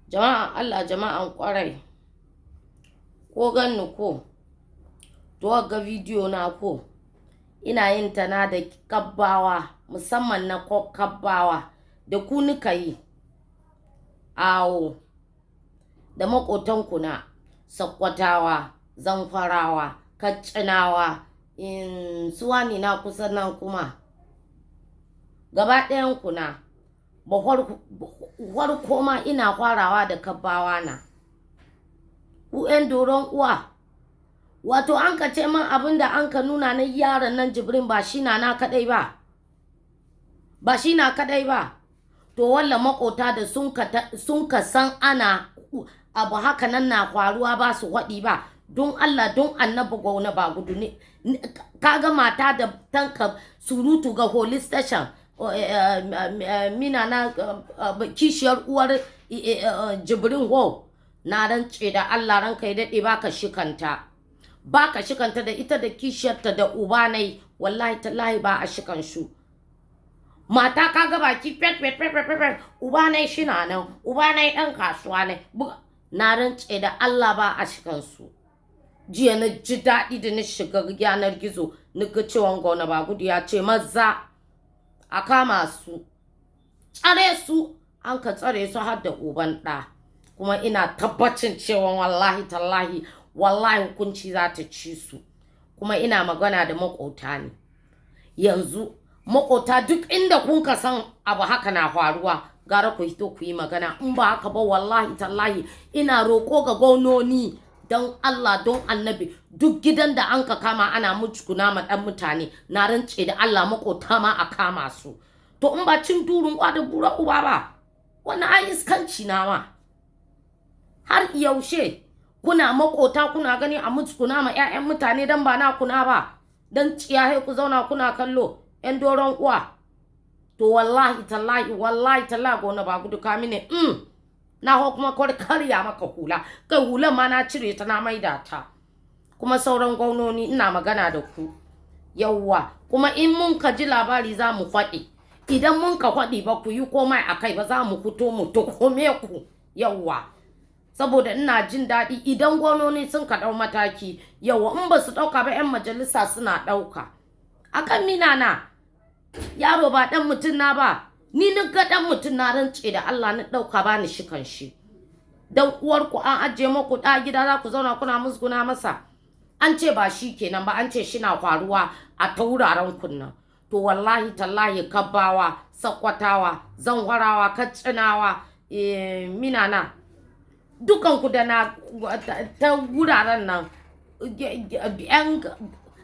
Jama'a Allah, jama'an kwarai, ko ganni ko to ga bidiyo na ko ina yin ta na da Kabbawa, musamman na Kabbawa da ku nika yi awo da maƙotanku na Sakkwatawa, Zamfarawa, Katsinawa, in suwani na kusa nan, kuma gaba ɗayan ku na ba. Farko ma ina farawa da Kabbawa na, ku 'yan doron uwa. Wato an ka ce man abin da an ka nuna na yaron nan Jibrin ba shi na na kadai ba, ba shi na kadai ba. To walla makota da sun ka san ana abu haka nan na faruwa, ba su waɗi ba. Don Allah, don Annabi, gwauna ba gudu ne. Kaga mata da tanka surutu ga police station, mina na kishiyar uwar Jibrin ho, na rance da Allah, ranka ya daɗe, baka shikanta, baka shikanta da ita da kishiyarta da ubanai. Wallahi tallahi ba a shikan su. Mata kaga baki pet pet pet pet pet, ubanai shina nan, ubanai ɗan kasuwa ne. Na rance da Allah, ba a shikan su. Jiya na ji daɗi da na shiga yanar gizo na ga cewa Gona ba gudu ya ce maza a kama su, tsare su. An ka tsare su har da uban ɗa. Kuma ina tabbacin cewa wallahi tallahi, wallahi hukunci za ta ci su. Kuma ina magana da makota ne yanzu. Makota, duk inda kun ka san abu haka na faruwa, gara ku hito ku yi magana. In ba haka ba, wallahi tallahi, ina roƙo ga gwamnoni, don Allah, don Annabi, duk gidan da an ka kama ana musguna ma ɗan mutane, na rance da Allah, makota ma a kama su. To in ba cin durun kwa da bura uba ba, wannan ai iskanci na ma. Har yaushe kuna makota kuna gani a musguna ma 'ya'yan mutane dan ba na kuna ba, dan tsiyahe ku zauna kuna kallo, 'yan doron uwa? To wallahi tallahi, wallahi tallahi, gona ba gudu ka mine na ho kuma kwar karya maka hula. Kai, hulan ma na cire ta, na maida ta. Kuma sauran gwamnoni, ina magana da ku. Yawwa, kuma in mun ka ji labari za mu faɗi. Idan mun ka faɗi ba ku yi komai a kai ba, za mu fito mu tuhume ku. Yawwa, saboda ina jin daɗi idan gwamnoni sun ka ɗau mataki. Yawwa, in ba su ɗauka ba, 'yan majalisa suna ɗauka. Akan mina na yaro ba ɗan mutum na ba. Ni ni ga ɗan mutum, na rance da Allah, na ɗauka ba ni shikan shi. Dan uwarku an ajiye maku ɗa gida, za ku zauna kuna musguna masa. An ce ba shi kenan ba, an ce shi na faruwa a ta wuraren kunnan. To wallahi tallahi, Kabbawa, Sakkwatawa, Zamfarawa, Katsinawa, minana dukanku da na ta wuraren nan, yan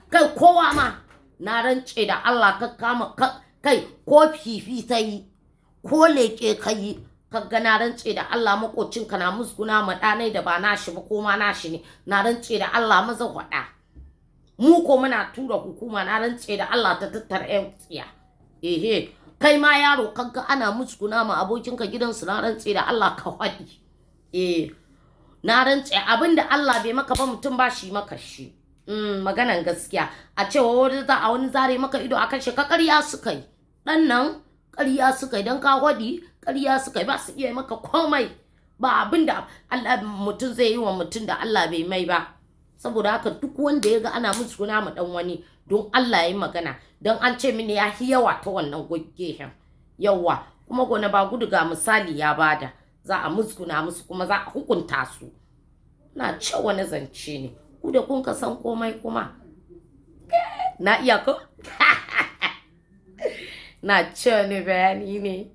kai, kowa ma, na rance da Allah, ka kama kai ko fifi ta yi ko leƙe ka yi, ka ga, na rance da Allah, makocinka na musguna ma ɗanai da ba nashi ba, ko ma nashi ne, na rance da Allah, maza faɗa. Mu ko muna tura hukuma, na rance da Allah, ta tattara 'yan tsiya. Ehe, kai ma yaro, kaga ana musguna ma abokinka gidansu, na rance da Allah, ka faɗi. Eh, na rance, abinda Allah bai maka ba, mutum ba shi maka shi. Maganan gaskiya, a cewa wani za a wani zare maka ido a kashe ka, ƙarya suka yi. Ɗan nan ƙarya suka yi. Don ka faɗi, ƙarya suka yi. Ba su iya maka komai ba. Abinda Allah mutum zai yi wa mutum da Allah bai mai ba. Saboda haka duk wanda ya ga ana musguna ma dan wani, don Allah ya yi magana, don an ce mini ya yi yawa ta wannan gehen. Yawa, kuma gona ba gudu ga misali ya bada, za a musguna musu kuma za a hukunta su. Na ce wani zance ne ku da kun ka san komai. Kuma na iya ko na ce wani bayani ne.